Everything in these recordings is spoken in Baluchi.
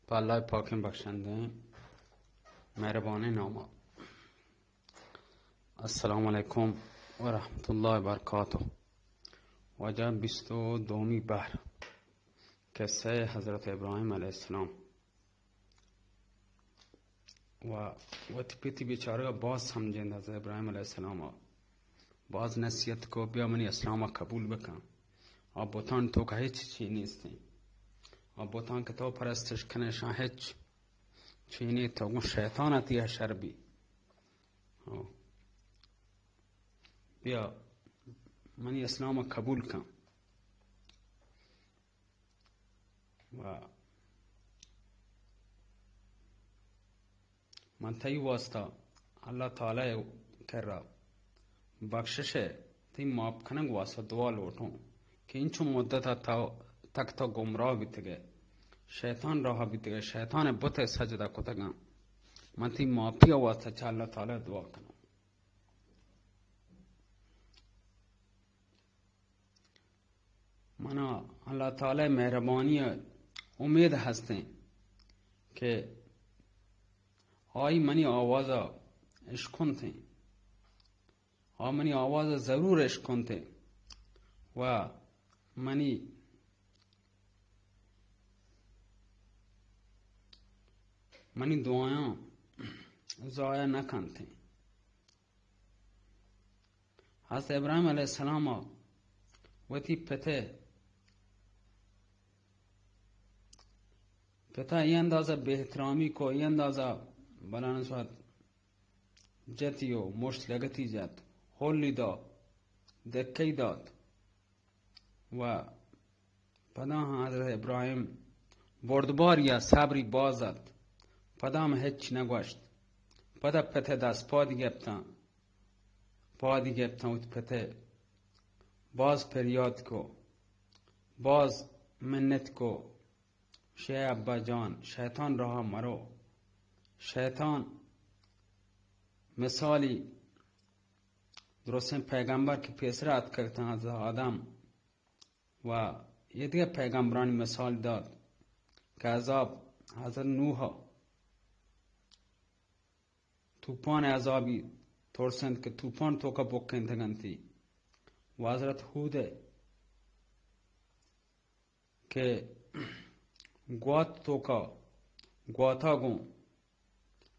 پہ اللہ پاکیں بخشندیں مہربانیں نام ءَ۔ السلام علیکم و رحمت اللہ و برکاتہ۔ واجہ بیست و دومی بہر، قصہ حضرت ابراہیم علیہ السلام۔ و وتی پتی بیچارگ ءَ باز سمجھند حضرت ابراہیم علیہ السلام ءَ باز نصیحت کو، بیا منی اسلام ءَ قبول بکن۔ آ بتان توکا ہچ چی نیستیں۔ آ بتان کہ تو پرستش کنے، شاں ہچ چی نی، تو گوں شیطان ءَ تئی حشر بی۔ ہو۔ بیا منی اسلام ءَ قبول کن۔ و من تئی واسطہ اللہ تعالی ءِ کرا بخشش ءَ تئی معاف کنگ واسطہ دعا لوٹوں کہ انچو مدت ءَ تو، تک تو گمراہ بیتگ ئے، شیطان راہ بیتگ ئے، شیطان ءِ بت ءَ سجدہ کتگاں۔ من تئی معافی ءِ واسطہ چہ اللہ تعالی ءَ دعا کنوں۔ منا اللہ تعالی مہربانی ءِ امید ہستیں کہ آئی منی آواز ءَ اشکنتیں، آ منی آواز ءَ ضرور اشکنتیں و منی، منی دعایاں ضائع نہ کنتیں۔ حضرت ابراہیم علیہ السلام ءَ وتی پت ءَ، پت ءَ اے اندازہ بے احترامی کو، اے اندازہ بلان سوات جتی و مشت لگتی جت، ہولی دات، دکئی دات۔ و پدا ہم حضرت ابراہیم بردباری ءَ صبری باز ات۔ پدا ہم ہچ نہ گوشت۔ پدا پت ءِ دست پادی گپتاں، پادی گپتاں وتی پت ءَ باز پریات کو، باز منت کو، شے ابا جان، شیطان راہ مرو، شیطان مثالی درستیں پیغمبر کہ پیسرا اتکگ اتاں، حضرت آدم و ایدگہ پیغمبرانی مثال دات کہ عذاب حضرت نوح ءَ طوفان عذابی ترسنت کہ طوفان توکا بکنتگنتی و حضرت ہود ءَ کہ گوات توکا گواتا گوں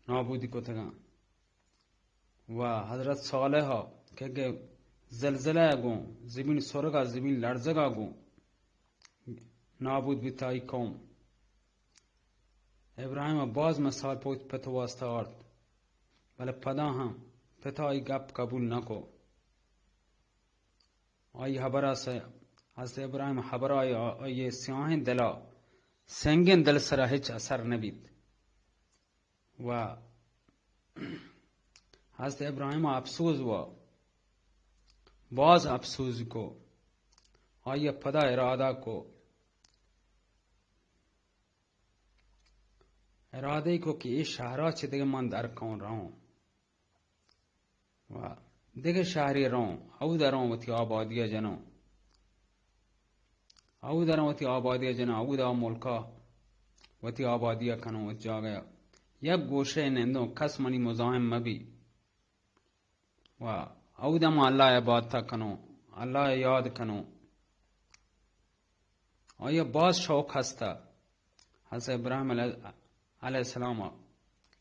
نابودی کتگاں۔ و حضرت صالح ءَ کہ کہ زلزلہ ءَ گوں، زمین سرگ ءَ، زمین لرزگ ءَ گوں نابود بیت آئی قوم۔ ابراہیم ءَ باز مثال پہ وت پت ءِ واسطہ آرت، بلے پدا ہم پت ءَ آئی گپ قبول نہ کو۔ آئی ہبر ءَ سے، حضرت ابراہیم ءِ ہبر ءَ آئی، آئی سیاہیں دل ءَ، سنگیں دل ءِ سرا ہچ اثر نہ بیت۔ و حضرت ابراہیم ءَ افسوز و باز افسوز کو۔ آئی ءَ پدا ارادہ کو، ارادہ کو کہ اے شہر ءَ چہ دگہ من در کن روں و دگہ شہرے روں، اود ءَ روں وتی آبادی ءَ جنوں۔ اود ءَ روں وتی آبادی ءَ جنوں، اود ءَ ملک ءَ وتی آبادی ءَ کنوں، وتی جاگہ ءَ یک گوشے نندوں، کس منی مزاحم مہ بی۔ و اود ءَ من اللہ ءِ عبادت ءَ کنوں، اللہ ءِ یاد کنوں۔ آئی ءَ باز شوق ہست ءَ حضرت ابراہیم علیہ، علیہ السلام ءَ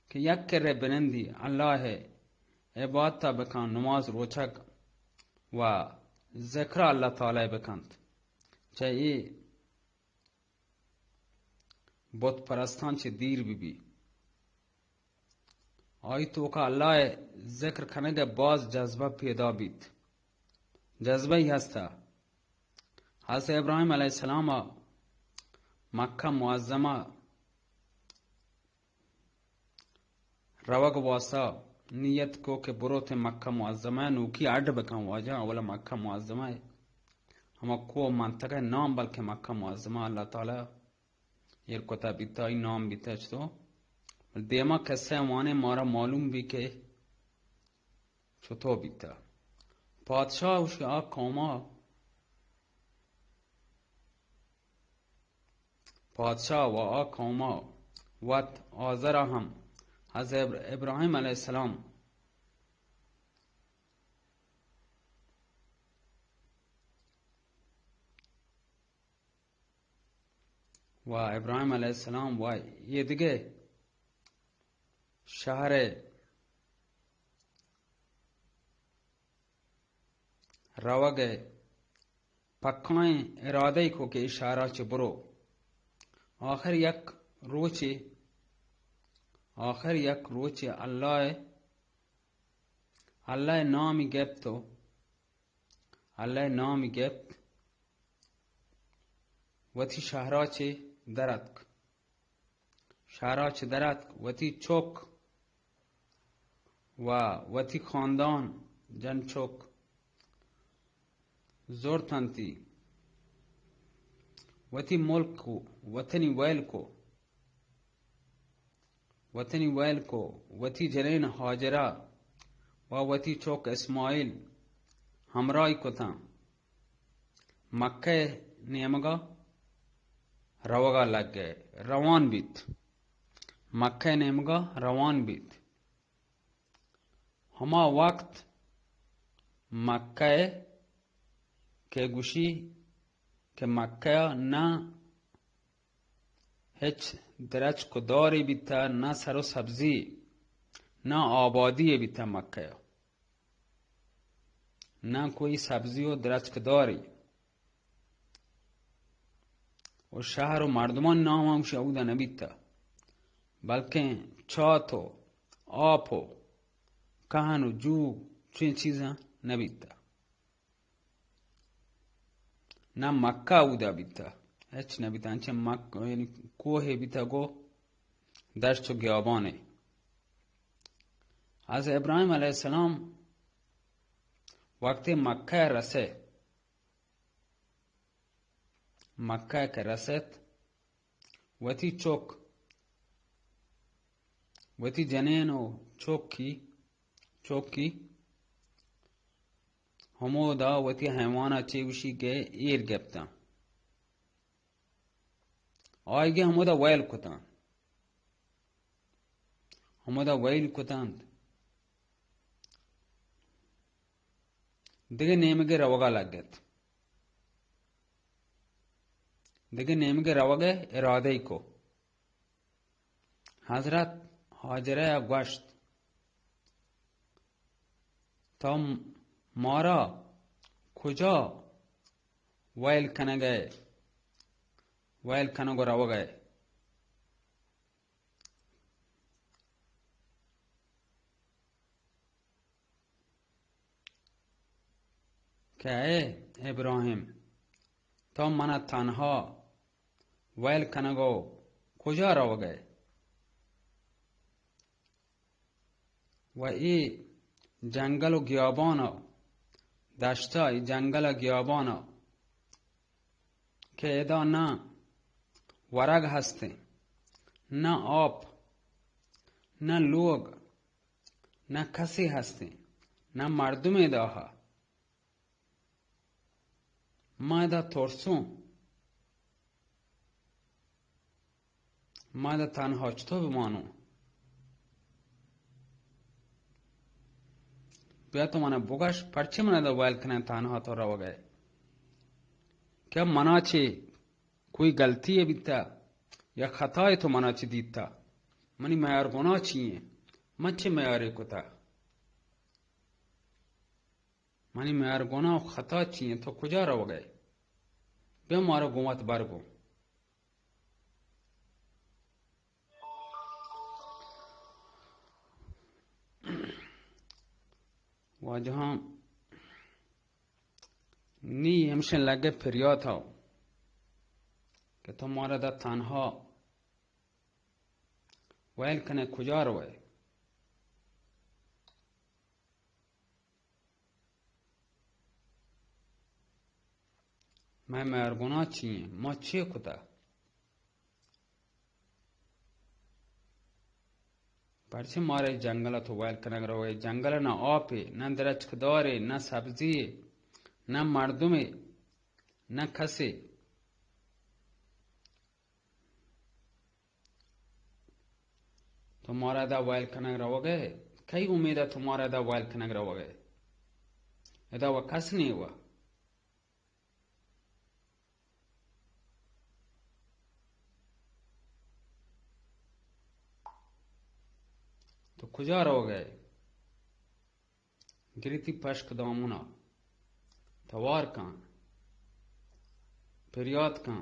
کہ یک کرے بنندی، اللہ ءِ عبادت ءَ بکن، نماز روچگ و ذکر اللہ تعالی ءَ بکنت۔ چہ اے بت پرستاں چہ دیر بہ بی۔ آئی توکا اللہ ءِ ذکر کنگ ءَ باز جذبہ پیدا بیت۔ جذبہ ہی ہست ءَ۔ حضرت ابراہیم علیہ السلام ءَ مکہ معظمہ روگ واسطہ نیت کو کہ بروت مکہ معظمہ نوکی اڈ بکن واجہ، اولا مکہ معظمہ ہما کو منطقہ نام، بلکہ مکہ معظمہ اللہ تعالی ایر کتا بیتا، ای نام بیتا چتو۔ دیما قصہ وانے مارا معلوم بی کہ چتو بیتا۔ پادشاہ وش آ قوما، پادشاہ و آ قوما وت آزرا ہم، حضرت ابر-، ابراہیم علیہ السلام و ابراہیم علیہ السلام و یہ دگہ شہر روگ ءِ پکائیں ارادہ کو کہ اے شہرا چہ برو۔ آخر یک روچے، آخر یک روچے اللہ ءِ، اللہ ءِ نامی گپت و اللہ ءِ نامی گپت، وتی شہرا چہ در اتک۔ شہرا چہ در اتک، وتی چک و وتی خاندان، جن چک زرتنتی، وتی ملک و وطنی ویل کو، وطنی ویل کو، وتی جنین ہاجرہ و وتی چک اسماعیل ہمراہی کتاں۔ مکہ ءِ نیمگا روگا لگ ءَ، روان بیت۔ مکہ ءِ نیمگا روان بیت۔ ہما وقت مکہ ءَ کہ گوشی کہ مکہ ءَ نہ ہچ درچک و دارے بیتہ، نہ سر و سبزی، نہ آبادی بیتہ مکہ ءَ۔ نہ کوئی سبزی و درچک داری۔ و شہر و مردمان نام ہم گوشی اودا نبیتہ، بلکیں چات و آپ و کہن و جو چوئیں چیزاں نبیتہ۔ نہ مکہ اودا بیتہ، ہچ نبیتہ، انچیں مک-، یعنی کوہے بیتہ گو دشت و گیابانے۔ حضرت ابراہیم علیہ السلام وقتی مکہ رسے، مکہ کہ رست، وتی چک، وتی جنین و چکی، چکی ہمودا وتی حیوانا چے گوشی گئے ایر گپتاں۔ آئی گئے ہمودا ویل کتاں۔ ہمودا ویل کتنت۔ دگہ نیمگے روگا لگت۔ دگہ نیمگے روگے ارادہ کو۔ حضرت ہاجرہ گوشت، تو مارا کجا ویل کنگے، ویل کنگ و روگے؟ کہ اے ابراہیم، تو منا تنہا ویل کنگو کجا روگے؟ و اے جنگل و گیابانا، دشتا، اے جنگل و گیابانا کہ ادا نہ ورگ ہستیں، نہ آپ، نہ لوگ، نہ کسے ہستیں، نہ مردمے داہا۔ ما ادا ترسوں، ما ادا تنہا چطور بمانوں؟ بیا تو منا بگش، پرچے منا ادا ویل کنئے تنہا تو روگئے؟ کہ منا چے کوئی غلطی بیتہ یا خطائے تو منا چہ دیتہ؟ منی میار گناہ چی ایں؟ من چے میارے کتہ؟ منی میار گناہ و خطا چی ایں؟ تو کجا روگئے؟ بیا مارا گوں وت بر گوں۔ واجہاں نی ہمشن لگے پریات ہو کہ تو مارا دا تنہا ویل کنے، کجا روئے؟ مئے میار گناہ چی ایں؟ ما چے کتہ؟ پرچے مارا اے جنگل ءَ تو ویل کنگ روئے؟ جنگل ءَ نہ آپے، نہ درچکدارے، نہ سبزی، نہ مردمے، نہ کسے۔ تو مارا ادا ویل کنگ روگ ئے؟ کئی امید ءَ تو مارا ادا ویل کنگ روگ ئے؟ ادا و کس نی و۔ تو کجا روگ ئے؟ گریتی پشک دامنا، توار کن، پریات کن۔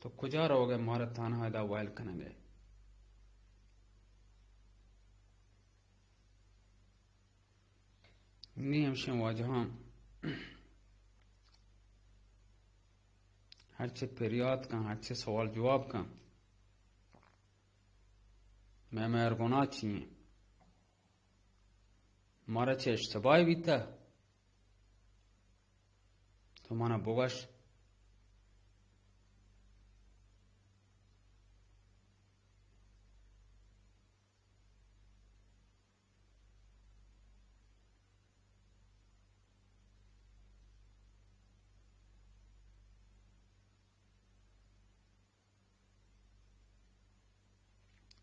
تو کجا روگ ئے؟ مارا تنہا ادا ویل کنگ ئے؟ نی ہمشیں واجہاں ہرچے پریات کن، ہرچے سوال جواب کن۔ مئے مہر گناہ چی ایں؟ مارا چہ اشتباہ بیتہ؟ تو منا بگوش۔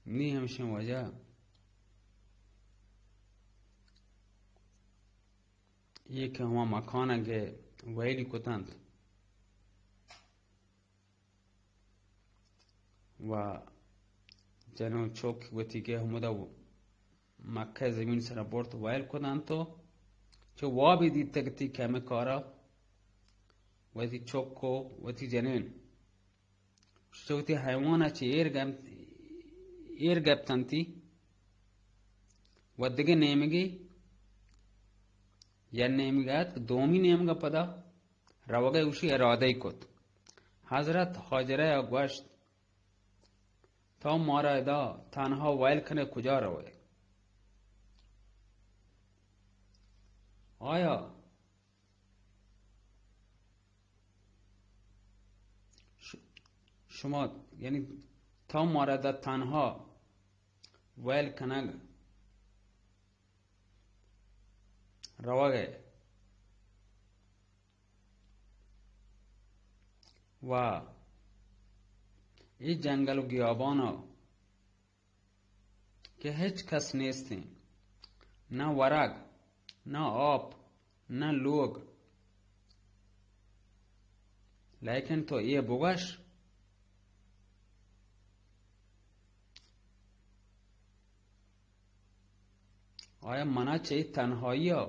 نی ہمشیں وجہ یہ کہ ہما مکان کہ ویلی کتنت و جن و چک وتی کہ ہمودا مکہ زمین سرا برت ویل کتنت و چو وابی دیتگ تی کمکارا وتی چک و وتی جنین چو وتی حیوان ءَ چہ ایر گپت، ایر گپتنتی و دگہ نیمگی، یک نیمگی اتک، دومی نیمگ ءَ پدا روگ ءِ اوشی ارادہ کت۔ حضرت ہاجرہ ءَ گوشت، تو مارا ادا تنہا ویل کنے کجا روئے؟ آیا ش-، شما، یعنی تو مارا دا تنہا ویل کنگ روگ ءِ و اے جنگل و گیابان ءَ کہ ہچ کس نیستیں، نہ ورگ، نہ آپ، نہ لوگ، لیکن تو اے بگوش، آیا منا چہ اے تنہائی ءَ،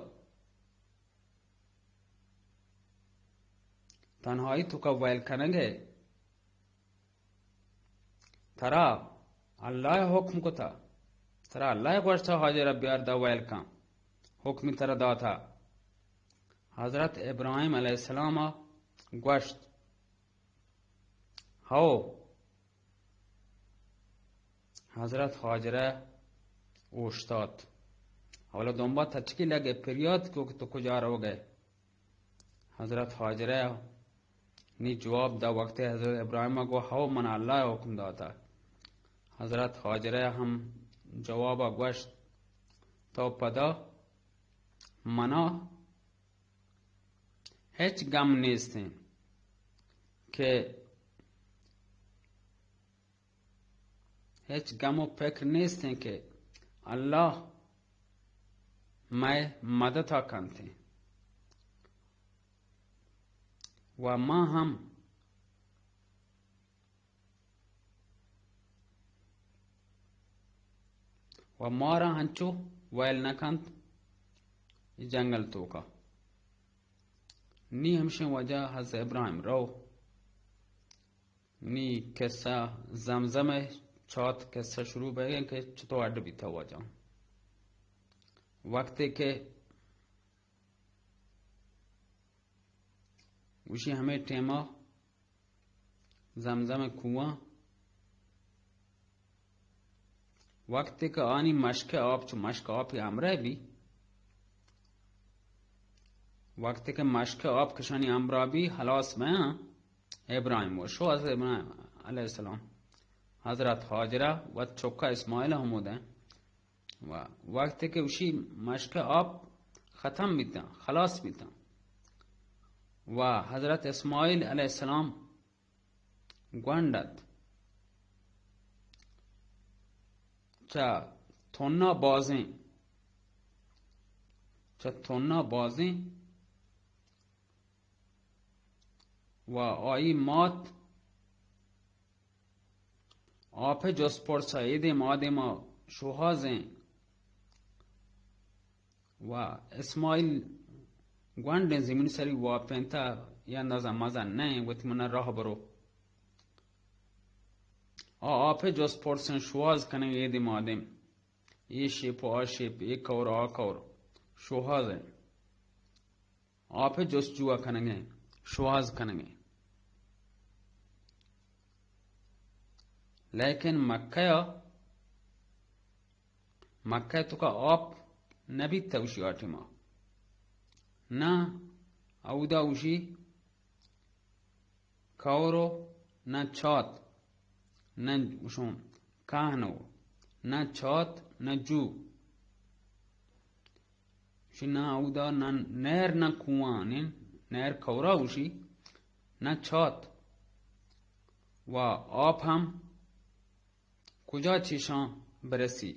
تنہائی توکا ویل کنگ ءِ ترا اللہ ءَ حکم کتا، ترا اللہ ءَ گوشتا، ہاجر ءَ بیار دا ویل کن، حکمی ترا داتا۔ حضرت ابراہیم علیہ السلام ءَ گوشت، ہو۔ حضرت ہاجرہ اوشتات۔ اولا دنبا تچکی لگے، پریات کو کہ تو کجا روگ ءِ؟ حضرت ہاجرہ نی جواب دا، وقت حضرت ابراہیم ءَ گو، ہو، من اللہ ءَ حکم داتا۔ حضرت ہاجرہ ہم جواب ءَ گوشت، تو پدا منا ہچ گم نیستیں کہ ہچ گم و پکر نیستیں کہ اللہ مئے مدتا کنتیں و ما ہم و مارا ہنچو ویل نہ کنت اے جنگل توکا۔ نی ہمشیں وجہ حضرت ابراہیم رو۔ نی قصہ زمزم ءِ چات قصہ شروع بیگیں کہ چطور اڈ بیتا واجہ۔ وقتے کہ گوشی ہمے ٹیما زمزم ءِ کوہاں وقتے کہ آنی مشک ءِ آپ چو مشک آپی ہمراہ بی، وقتے کہ مشک ءِ آپ کشانی ہمراہ بی، ہلاس بیاں، ابراہیم و شو، حضرت ابراہیم علیہ السلام، حضرت ہاجرہ و چکا اسماعیل ہمودیں۔ و وقتے کہ اوشی مشک ءِ آپ ختم بیتاں، خلاص بیتاں، و حضرت اسماعیل علیہ السلام گونڈ ات۔ چہ تھنا بازیں، چہ تھنا بازیں و آئی مات آپ ءِ جست پرس ءَ اے دیم آ دیم ءَ شوہازیں و اسماعیل گونڈیں زمین سری واپینتا، اے اندازہ مزن نہ ایں، وتی من راہ برو۔ آ آپ ءِ جست پرسیں شوہاز کنگ اے دیم آ دیم، اے شیپ و آ شیپ، اے کور آ کور، شوہاز ایں۔ آپ ءِ جستجو ءَ کنگ ایں، شوہاز کنگ ایں۔ لیکن مکہ ءَ، مکہ ءِ توکا آپ نہ بیت اوشی آ ٹیما۔ نہ اودا اوشی کورو، نہ چات، نہ اوشون کہنو، نہ چات، نہ جو۔ اوشی نہ اودا نہ نہر نہ کوہان، نہر کورا اوشی، نہ چات۔ و آپ ہم کجا چیشاں برسی؟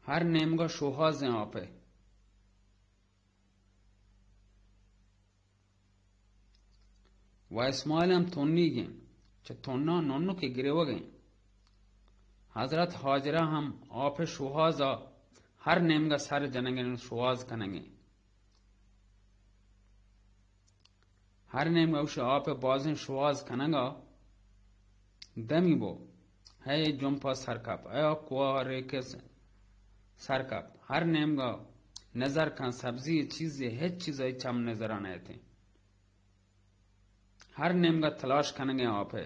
ہر نیمگا شوہازیں آپ ءِ۔ و اسماعیل ہم تھنیگیں، چہ تھنا ننکے گریوگیں۔ حضرت ہاجرہ ہم آپ ءِ شوہازا ہر نیمگا سر جنگیں، شوہاز کنگیں۔ ہر نیمگا اوشی آپ ءِ بازیں شوہاز کنگا دمی بو۔ ہے جمپا سر کپ، اے کوہ ریکے سر کپ۔ ہر نیمگا نظر کن، سبزی چیزے، ہچ چیز آئی چم نظرا نئیتیں۔ ہر نیمگا تلاش کنگیں آپ ءِ،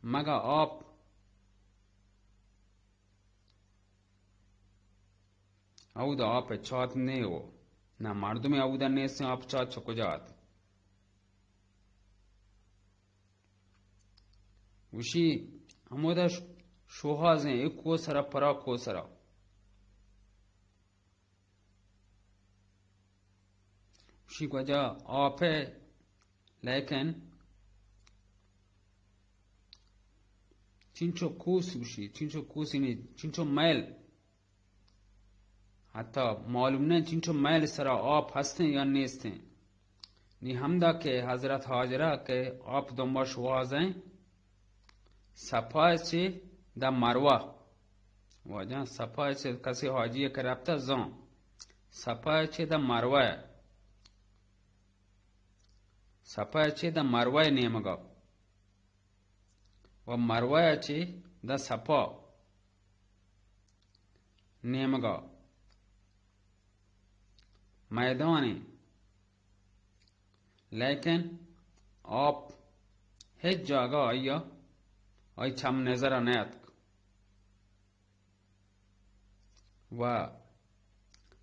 مگا آپ اودا آپ ءِ چات نے و نہ مردمے اودا نیستیں، آپ چات چہ کجا ات؟ گوشی، ہمودا ش-، شوہازیں، اے کوہ سرا، پرا کوہ سرا۔ گوشی، کجا آپ ءِ، لیکن چنچو کوس، گوشی، چنچو کوس، یعنی چنچو میل، حتی معلوم نہ چنچو میل سرا آپ ہستیں یا نیستیں۔ نی ہمدا کہ حضرت ہاجرہ کہ آپ دنبا شوہازیں، صفا چہ دا مروہ، واجہ صفا چہ کسی حاجی کہ رفتہ زان، صفا چہ دا مروہ، صفا چہ دا مروہ نیمگا۔ و مروہ ءَ چہ داں صفا نیمگا میدانے، لیکن آپ ہچ جاگہ آئی ءَ، آئی چم نظر ءَ نیاتک۔ و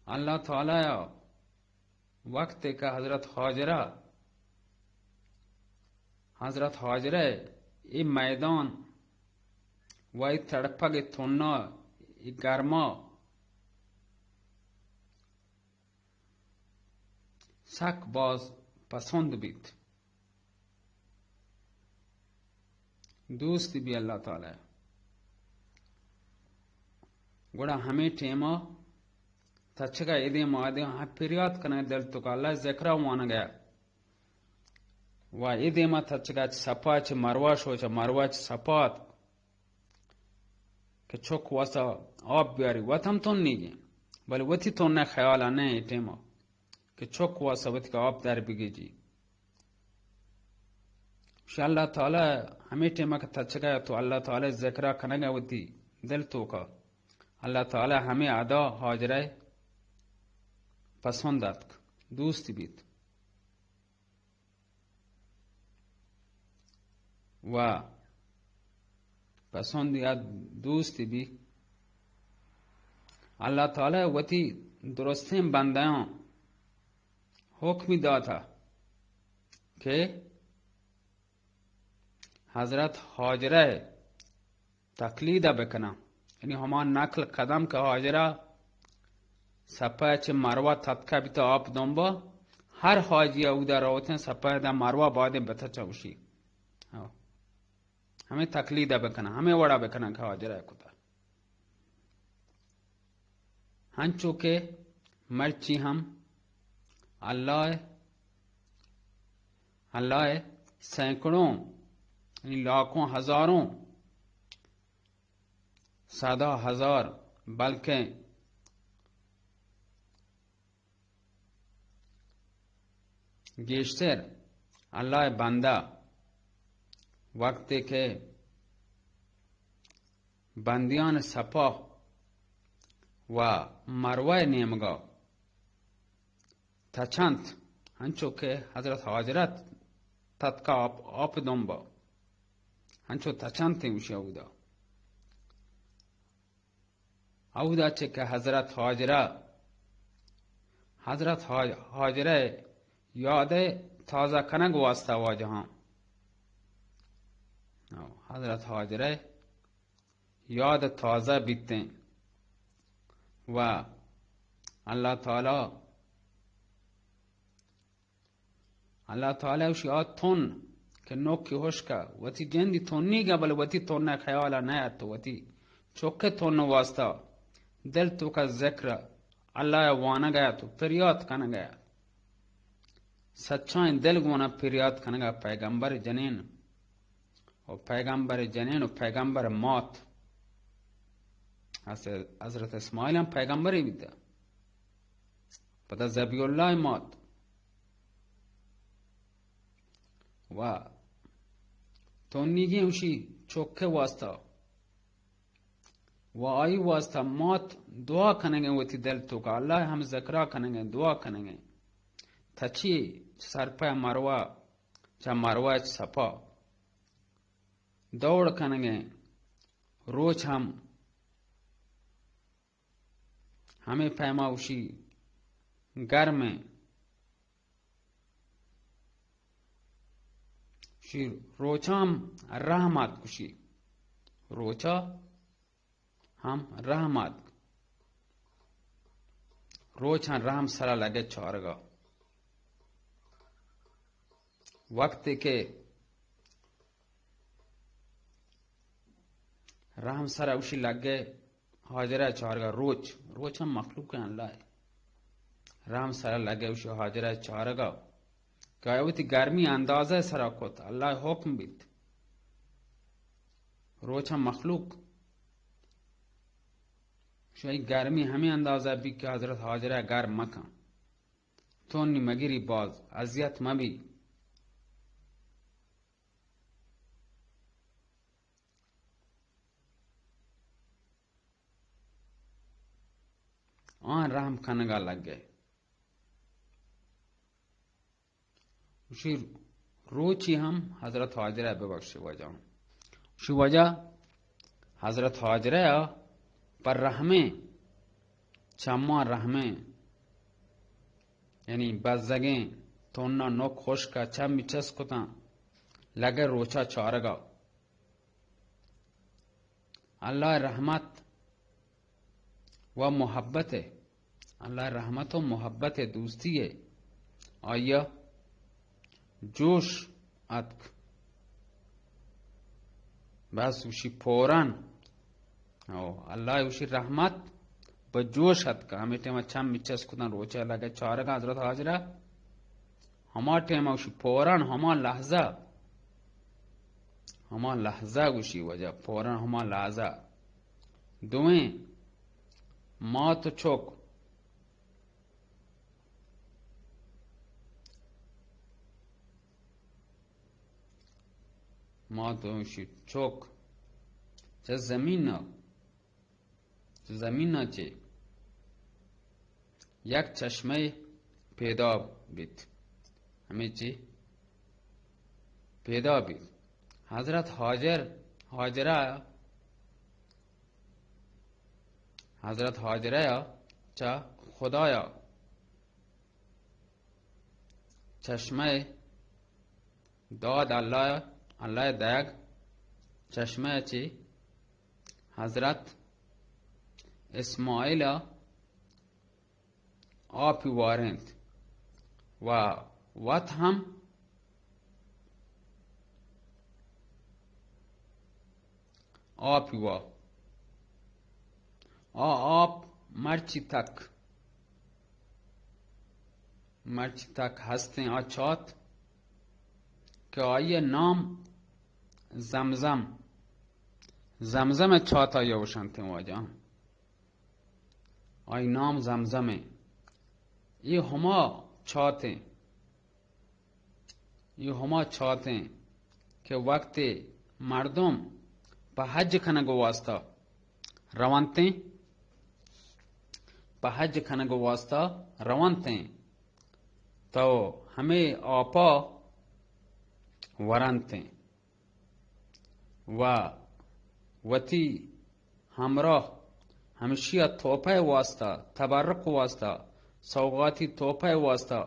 اللہ تعالی ءَ وقتے کہ حضرت ہاجرہ، حضرت ہاجرہ ءَ اے میدان و اے تڑپگ، اے تنا، اے گرما سک باز پسند بیت۔ دوست بی اللہ تعالی۔ گڑا ہمے ٹیما تچگا اے دیم آ دیم ہم پریات کنگ دل توکا، اللہ ذکرا وانگا۔ و اے دیما تچگا چہ صفا چہ مروہ شو، چہ مروہ چہ صفا ات کہ چک واسا آپ بیاری۔ وت ہم تنیگیں، بلے وتی تنے خیالا نہ اے ٹیما کہ چک واسا وتی کہ آپ در بگیجی۔ شہ اللہ تعالی ہمے ٹیما کہ تچگا تو اللہ تعالی ذکرا کنگا وتی دل توکا، اللہ تعالی ہمے ادا ہاجرہ پسند اتک، دوست بیت۔ و پسند یا دوست بی، اللہ تعالی وتی درستیں بندیاں حکمی داتا کہ حضرت ہاجرہ تقلید ءَ بکناں۔ یعنی ہما نقل قدم کہ ہاجرہ صفا چہ مروہ تتکا بیتا آپ دنبا، ہر حاجی اودا روتیں صفا دا مروہ بادیں بتچا اوشی۔ ہاں۔ ہمے تقلید ءَ بکناں، ہمے وڑا بکناں کہ ہاجرہ ءَ کتا۔ ہنچو کہ مرچی ہم اللہ، اللہ ءِ سینکڑوں، یعنی لاکھوں، ہزاروں، صدا ہزار، بلکہ گیشتر اللہ ءِ بندہ وقتے کہ بندیان صفا و مروہ نیمگا تچنت، انچو کہ حضرت ہاجرہ تتکا آپ، آپ دنبا، انچو تچنت اوشی اودا۔ اودا چہ کہ حضرت ہاجرہ، حضرت ہاج-، ہاجرہ یاد تازہ کنگ واسطہ واجہاں، حضرت ہاجرہ یاد تازہ بیتیں و اللہ تعالی اللہ تعالی اوشی آ تن کہ نوکی ہشکا، وتی جندی تنیگا، بلے وتی تن خیالا نیات، وتی چوکے تن واسطہ دل توکا ذکر اللہ وانگا تو پریات کنگا۔ سچائیں دل گونا پریات کنگا پیغمبر جنین و پیغمبر جنین و پیغمبر مات۔ حضرت اسماعیل ہم پیغمبری بیتا۔ پدا ذبیح اللہ مات۔ و تونیگیں اوشی چوکے واسطہ و آئی واسطہ مات دعا کنگیں وتی دل توکا، اللہ ہم ذکرا کنگیں، دعا کنگیں۔ تچی سرپہ مروہ، چہ مروہ چہ صفا دور کنگیں، روچ ہم ہمے پیما اوشی گرمیں، اوشی روچاں رحم آتک، اوشی روچا ہم رحم آتک، روچاں رحم سرا لگے چارگا۔ وقتے کہ رحم سرا اوشی لگے ہاجرہ چارگا، روچ، روچ ہم مخلوق ہیں اللہ ہے۔ رحم سرا لگے اوشی ہاجرہ چارگا کہ آیا وتی گرمی اندازہ سرا کت، اللہ حکم بیت۔ روچ ہم مخلوق، شاہی گرمی ہمیں اندازہ بی کہ حضرت ہاجرہ گرم مکن، تو نی مگری باز، اذیت مبی۔ آن رحم کنگا لگے۔ گوشی روچی ہم حضرت ہاجرہ ببخشی واجہ۔ گوشی واجہ حضرت ہاجرہ پر رحمیں، چماں رحمیں، یعنی بزگیں، تونا نوک خشکا چمی چست کتاں، لگے روچا چارگا۔ اللہ رحمت و محبت ہے، اللہ رحمت و محبت ہے، دوستی ہے، آیا جوش اتک۔ بس اوشی فوراً، او، اللہ اوشی رحمت بہ جوش اتک۔ ہمے ٹائم چم چست کتن روچے لگے چارگا حضرت ہاجرہ۔ ہما ٹائم اوشی فوراً، ہما لحظہ، ہما لحظہ گوشی واجہ، فوراً ہما لحظہ دوئیں مات و چک، مات و چک چہ زمین، چہ زمین چہ یک چشمہ پیدا بیت۔ ہمے چی پیدا بیت؟ حضرت ہاجر، ہاجرہ، حضرت ہاجرہ چہ خدایا چشمہ داد، اللہ، اللہ دئیگ چشمہ چی حضرت اسماعیل آپی وارینت و وت ہم آپی وا۔ آ آپ مرچی تک، مرچی تک ہستیں آ چات کہ آئی نام زمزم، زمزم چات آئی وشنتیں واجہ۔ آئی نام زمزم ایں۔ اے ہما چات ایں، اے ہما چات ایں کہ وقتے مردم پہ حج کنگ واسطہ رونتیں، پہ حج کنگ واسطہ رونتیں، تو ہمے آپا ورنتیں۔ و وتی ہمراہ ہمشی ء تحفہ واسطہ، تبرک واسطہ، سوغاتی تحفہ واسطہ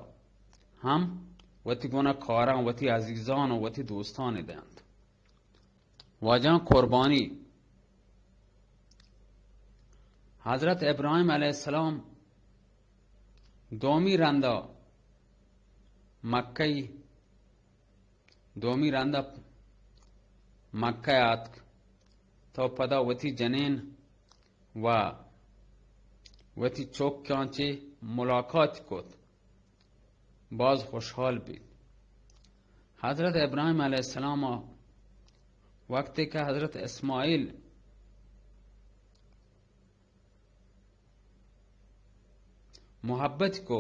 ہم وتی گناہ کاراں، وتی عزیزان و وتی دوستان دینت۔ واجہاں قربانی۔ حضرت ابراہیم علیہ السلام دومی رندا مکہ دومی رند ء مکہ ء آتک، تو پدا وتی جنین و وتی چکاں چہ ملاقات کت، باز خوشحال بیت۔ حضرت ابراہیم علیہ السلام ء وقتے کہ حضرت اسماعیل محبت کو،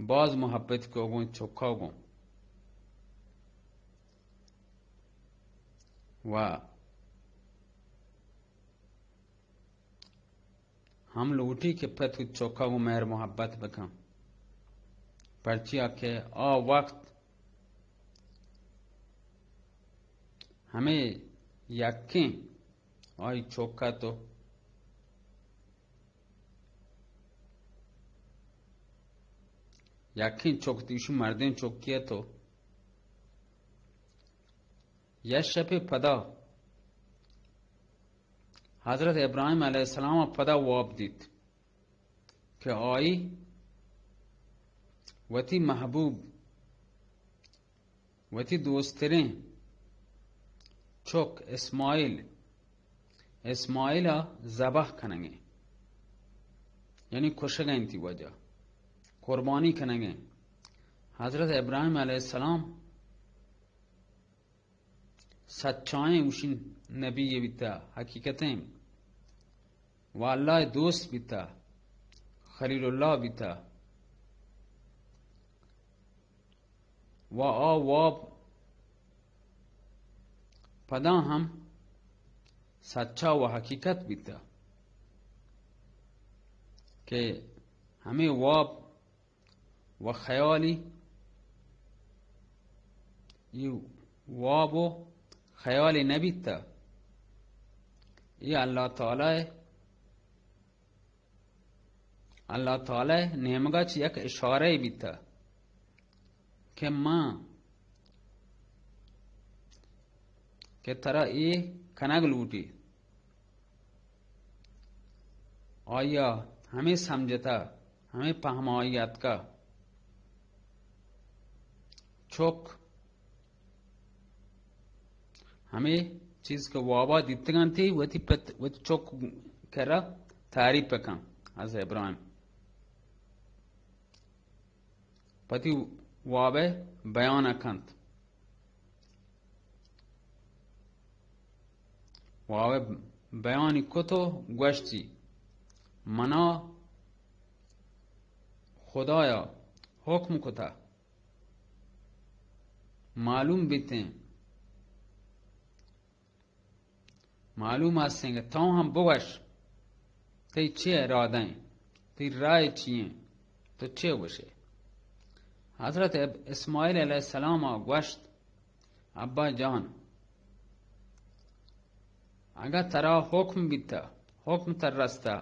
باز محبت کو گوں چکا گوں۔ و ہم لوٹی کہ پت و چکا گوں مہر محبت بکن، پرچیا کہ آ وقت ہمے یکیں آئی چکا تو یکیں چک تیشو مردیں چکی ء تو یک شپے پدا حضرت ابراہیم علیہ السلام ء پدا واب دیت کہ آئی وتی محبوب، وتی دوستریں چک اسماعیل، اسماعیل ء ذبح کنگیں، یعنی کشگ ء انتی وجہ، قربانی کنگیں۔ حضرت ابراہیم علیہ السلام سچائیں اوشی نبی بیتا، حقیقتیں و اللہ دوست بیتا، خلیل اللہ بیتا۔ و آ واب پدا ہم سچا و حقیقت بیتا کہ ہمے واب و خیالی، اے واب و خیالی نبیتا، اے اللہ تعالی اللہ تعالی نیمگا چہ یک اشارہ بیتا کہ ما کہ ترا اے کنگ لوٹی۔ آیا ہمے سمجھتا، ہمے پہم آئی اتکا۔ چک ہمے چیز کہ وابا دیتگانتی، وتی پت، وتی چک کرا تعریف بکن از ابراہیم۔ پتی وابے بیان کنت۔ وابے بیانی کت و گوشتی، منا خدایا حکم کتا، معلوم بیتیں، معلوم ہستیں کہ تو ہم بگوش، تئی چے ارادہ ایں، تئی رائے چی ایں، تو چے گوشے؟ حضرت اب-، اسماعیل علیہ السلام ء گوشت، ابا جان، اگاں ترا حکم بیتا، حکم تر رستا،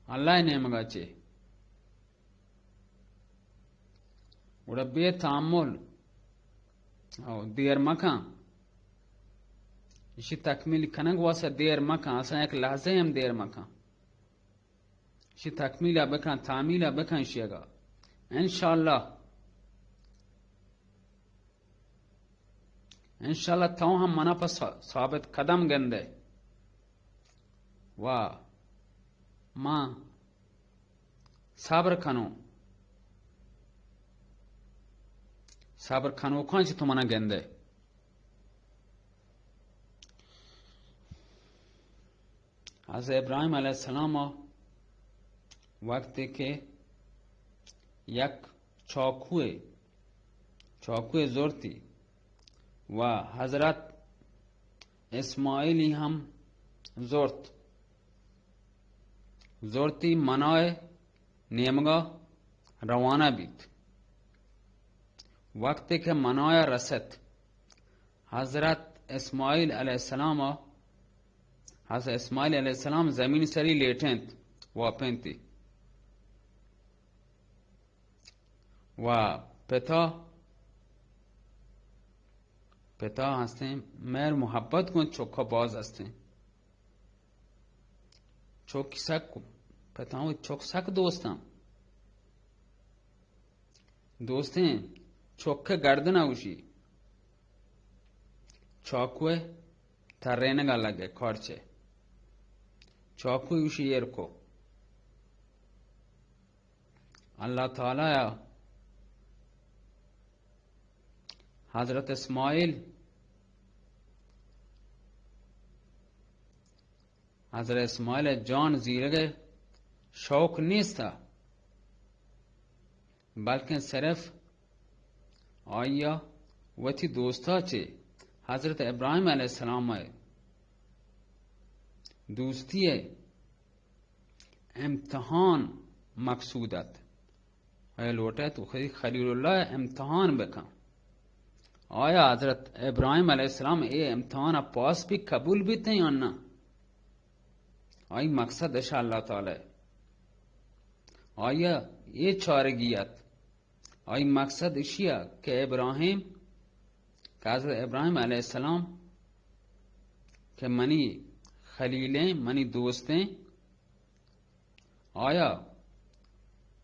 اللہ ء نیمگا چے، گڑا بے تامل، او دیر مکن، ایشی تکمیل کنگ واسطہ دیر مکن، اصلا یک لحظہ ہم دیر مکن، ایشی تکمیل بکن، تعمیل بکن ایشی اگا، انشاءاللہ، انشاءاللہ تو ہم منا پہ ثا-، ثابت قدم گندے۔ و ما صبر کنوں، صبر کنوکاں چہ تو منا گندے۔ حضرت ابراہیم علیہ السلام وقتی کہ یک چاکوے، چاکوے زرتی و حضرت اسماعیلی ہم زرت، زرتی منائے نیمگا روانہ بیت۔ وقتی کہ منایا رست، حضرت اسماعیل علیہ السلام، حضرت اسماعیل علیہ السلام زمین سری لیٹنت، واپنتی۔ و پتا، پتا ہستیں، مہر محبت گوں چکا باز ہستیں۔ چک سک، پتا و چک سک دوستاں۔ دوستیں، چک گردن اوشی۔ چاکوے ترینگا لگے کارچے۔ چاکوی اوشی ایر کو۔ اللہ تعالی حضرت اسماعیل، حضرت اسماعیل جان زیرگ شوق نیست، بلکن صرف آیا وتی دوستا چے حضرت ابراہیم علیہ السلام دوستی امتحان مقصود ات۔ آیا لوٹئے تو خلی-، خلیل اللہ امتحان بکن۔ آیا حضرت ابراہیم علیہ السلام اے امتحان پاس بھی قبول بیتے یا نہ؟ آئی مقصد اشا اللہ تعالی۔ آیا اے چارگی ات۔ آئی مقصد اشیا کہ ابراہیم، کہ حضرت ابراہیم علیہ السلام کہ منی خلیلیں، منی دوستیں، آیا،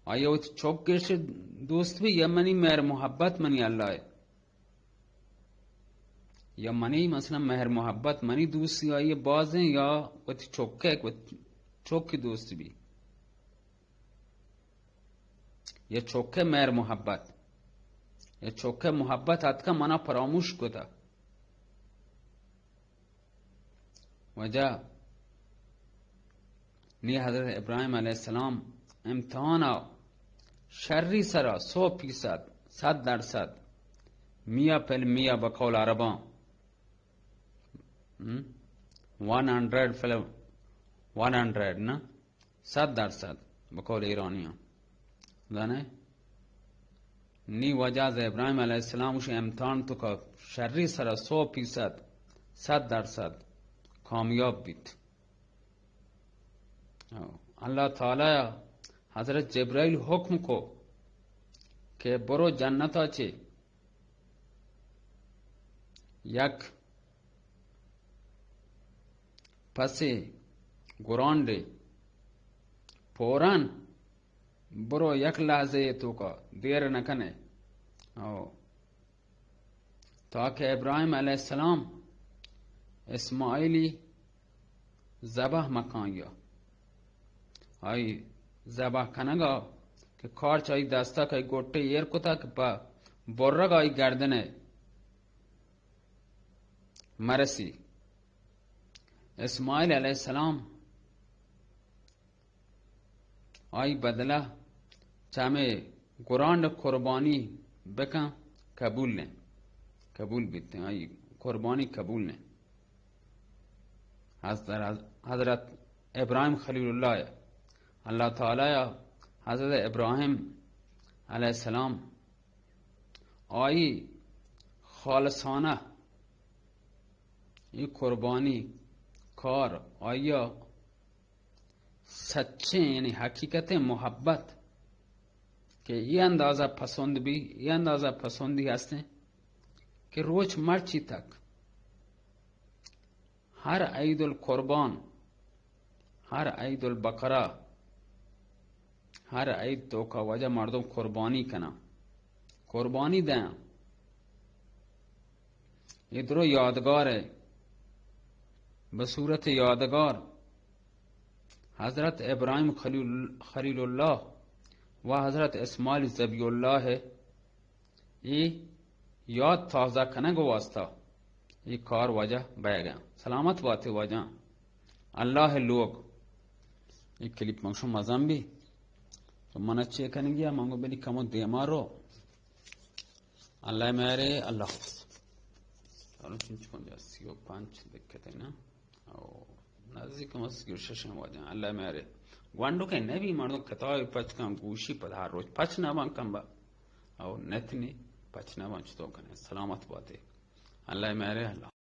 آیا وتی چک گیش دوست بی یا منی مہر محبت منی اللہ ہے؟ یا منی مثلاً مہر محبت منی دوستی آئی بازیں یا وتی چک ہے، وتی چک کی دوست بی؟ یا چک ہے مہر محبت؟ یا چک ہے محبت اتکا منا پراموش کتا؟ وجہ نی حضرت ابراہیم علیہ السلام امتحانا شری سرا سو فیصد، صد درصد، میا فی المیا بقول عرباں، ہم؟ ون ہنڈریڈ فی ال-، ون ہنڈریڈ نا، صد درصد بقول ایرانیاں۔ زانے؟ نی وجہ از ابراہیم علیہ السلام اش امتحان تو کا شری سرا سو فیصد، صد درصد کامیاب بیت۔ اللہ تعالی حضرت جبرائیل حکم کو کہ برو جنتا چے یک پسے گرانڈے فوراً برو، یک لحظے توکا دیر نہ کنے۔ او تاکہ ابراہیم علیہ السلام اسماعیلی ذبح مکان یا آئی ذبح کنگا کہ کارچ آئی دستا کہ گوٹے ایر کتا کہ پہ برگ آئی گردنے مرسی۔ اسماعیل علیہ السلام آئی بدلہ چہ ہمے گرانڈ قربانی بکن، قبول نے، قبول بیتیں، آئی قربانی قبول نے۔ حضر-، حضرت ابراہیم خلیل اللہ، اللہ تعالی حضرت ابراہیم علیہ السلام آئی خالصانہ یہ قربانی کار آیا سچیں، یعنی حقیقتیں محبت کہ یہ اندازہ پسند بی، یہ اندازہ پسندی ہستیں کہ روچ مرچی تک ہر عید القربان، ہر عید البقرہ، ہر عید توکا وجہ مردم قربانی کنا، قربانی دیاں۔ اے درو یادگار اے، بہ صورت یادگار حضرت ابراہیم خلیل، خلیل اللہ و حضرت اسماعیل ذبیح اللہ اے یاد تازہ کنگ واسطہ اے کار واجہ بئیگ ءَ۔ سلامت باتے واجہ۔ اللہ لوگ۔ اے کلیپ من شما مزن بی۔ تو من چے کنگی ءَ، من گو بلی کمو دیما رو۔ اللہ مہرے، اللہ حافظ۔ چلو چنچ کن جا، سی و پنچ دقیقہ نا۔ او نزدیک مس گرششیں واجہ۔ اللہ مہرے۔ گوانڈو کہ نبی مردم کتاب پچ کن گوشی پد ہر روز پچ نہ بان کم با۔ او نتنی پچ نہ بان چطور کنے۔ سلامت باتے۔ اللہ مہرے، اللہ۔